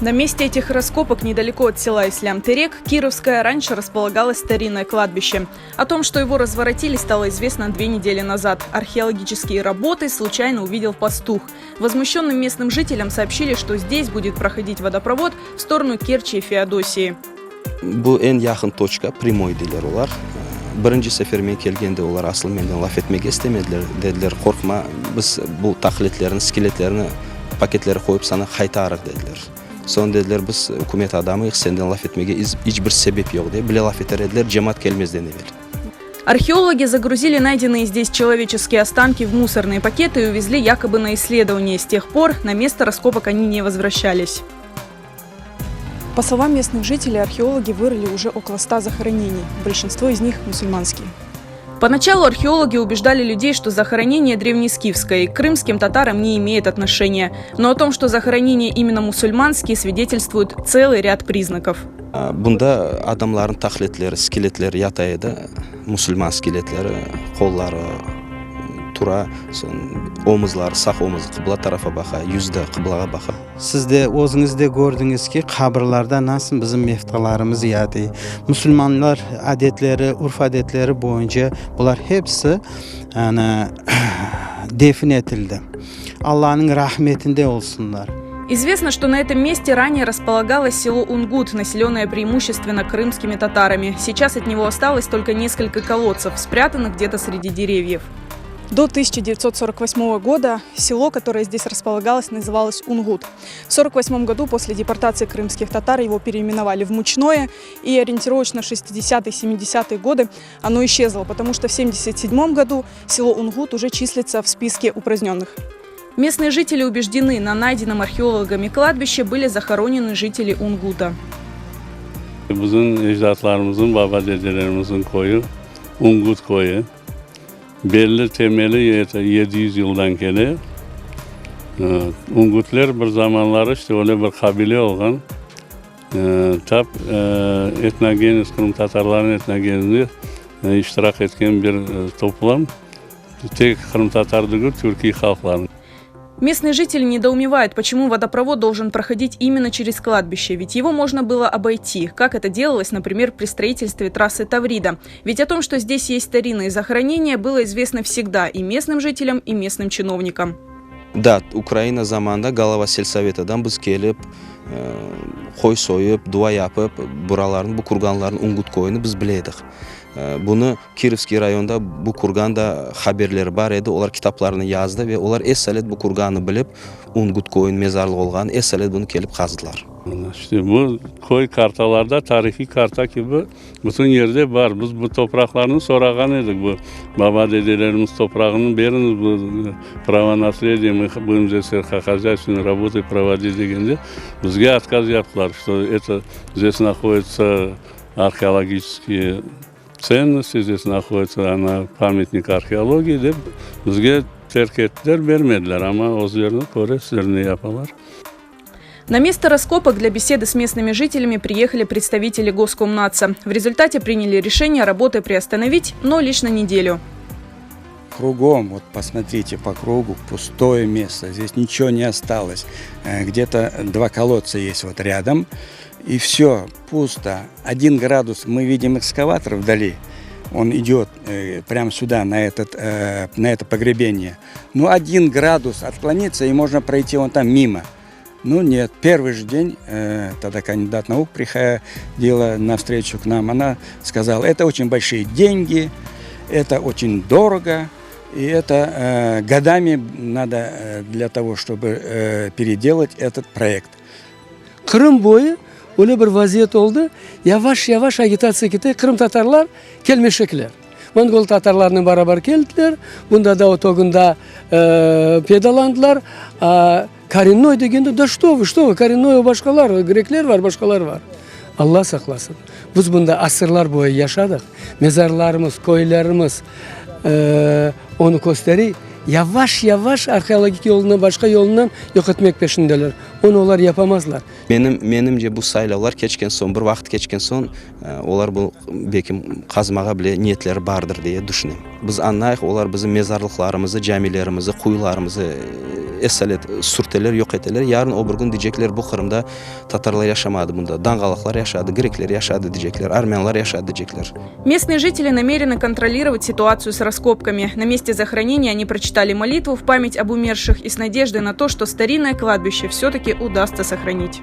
На месте этих раскопок недалеко от села Ислям-Терек, Кировское, раньше располагалось старинное кладбище. О том, что его разворотили, стало известно 2 недели назад. Археологические работы случайно увидел пастух. Возмущенным местным жителям сообщили, что здесь будет проходить водопровод в сторону Керчи и Феодосии. Bu eñ yaqın toçka, прямой deyler olar. Birinci sefer men kelgende olar asıl menden laf etmege istemediler. Dediler, qorqma, biz bu taqletlerni, skeletlerni paketlerge qoyıp saña qaytarıq dediler. Soñ dediler, biz ükümet adamıyıq, senden laf etmege iç bir sebep yoq dep, bile laf eter ediler, cemaat kelmezden evel. Археологи загрузили найденные здесь человеческие останки в мусорные пакеты и увезли якобы на исследование. С тех пор на место раскопок они не возвращались. По словам местных жителей, археологи вырыли уже около 100 захоронений. Большинство из них мусульманские. Поначалу археологи убеждали людей, что захоронение древнескифское и к крымским татарам не имеет отношения. Но о том, что захоронения именно мусульманские, свидетельствует целый ряд признаков. Bunda adamlarnıñ taqletleri, skeletleri yata edi, musulman skeletleri, qolları tura, soñ omuzları, sağ omuzı qıbla tarafa baqa, yüzü de qıblağa baqa. Siz de özüñiz de kördiñiz ki, qabirlarda nasıl bizim mevtalarımız yata. Musulmanlar adetleri, urf adetleri boyunca bular hepsi ana, defin etildi. Allanıñ rahmetinde olsunlar. Известно, что на этом месте ранее располагалось село Унгут, населенное преимущественно крымскими татарами. Сейчас от него осталось только несколько колодцев, спрятанных где-то среди деревьев. До 1948 года село, которое здесь располагалось, называлось Унгут. В 1948 году после депортации крымских татар его переименовали в Мучное, и ориентировочно в 60-70-е годы оно исчезло, потому что в 1977 году село Унгут уже числится в списке упраздненных. Местные жители убеждены, на найденном археологами кладбище были захоронены жители Унгута. Bizim ecdatlarımızın, baba dedelerimizin köyü Ungut köyü. Belli temeli 700 yıldan kele. Ungutlar bir zamanları işte öyle bir qabile olğan. Tap etnogenez, Qırım tatarlarınıñ etnogenezinde iştirak etken bir toplam. Tek Qırım tatar degil, türkiy halqlarınıñ. Местные жители недоумевают, почему водопровод должен проходить именно через кладбище, ведь его можно было обойти, как это делалось, например, при строительстве трассы Таврида. Ведь о том, что здесь есть старинные захоронения, было известно всегда и местным жителям, и местным чиновникам. Да, Украина zamanında голова сельсовета dan biz kelip, qoy soyıp, dua yapıp, buralarnı, bu kurganlarnı, Ungut köyüni biz bile edik. Bunı Kirovskiy rayonda bu kurganda haberleri bar edi, olar kitaplarını yazdı ve olar esalet bu kurgannı bilip, Ungut köyüniñ mezarlığı olğanın, esalet bunı kelip qazdılar. İşte bu köy kartalarda tarihiy karta kibi bütün yerde bar. Biz bu topraqlarnı sorağan edik. Bu baba dedelerimiz toprağını beriñiz, bu право наследия, мы будем здесь сельскохозяйственные работы проводить degende bizge отказ yaptılar, что это здесь находится археологические ценности, здесь находится она памятник археологии dep bizge terk ettiler, bermediler. Amma özlerine köre ne yapalar. На место раскопок для беседы с местными жителями приехали представители Госкомнаца. В результате приняли решение работы приостановить, но лишь на неделю. Кругом, вот посмотрите, по кругу пустое место, здесь ничего не осталось. Где-то два колодца есть вот рядом, и все, пусто. 1 градус, мы видим экскаватор вдали, он идет прямо сюда, на это погребение. Ну, 1 градус отклониться, и можно пройти вон там мимо. Ну нет, первый же день, тогда кандидат наук приходила на встречу к нам, она сказала, это очень большие деньги, это очень дорого, и это годами надо для того, чтобы переделать этот проект. Qırım boyu öyle bir vaziyet oldı. Yavaş yavaş agitatsiya kete. Qırım tatarlar kelmeşekler. Mongol tatarlarınen beraber keldiler. Bunda da o togunda peydalandılar. А, коренной degende, да что вы, что вы, коренной başqalar, grekler bar, başqalar bar. Alla saqlasın. Biz bunda asırlar boyu yaşadıq. Mezarlarımız, köylerimiz onı köstere. Yavaş yavaş arheologik yolundan, başqa yolundan yoq etmek peşindeler. Onı olar yapamazlar. Menim menimce bu saylavlar keçken soñ, bir vaqıt keçken soñ, olar bu belki qazmağa bile niyetleri bardır diye düşünem. Biz añlayıq, olar bizim mezarlıqlarımızı, camilerimizi, quyularımızı esalet sürteler, yoq eteler. Yarın o bir kün diycekler, bu Qırımda tatarlar yaşamadı, bunda danğalaqlar yaşadı, grekler yaşadı diycekler, armânlar yaşadı diycekler. Местные жители намерены контролировать ситуацию с раскопками. На месте захоронения они прочитали молитву в память об умерших и с надеждой на то, что старинное кладбище все-таки удастся сохранить.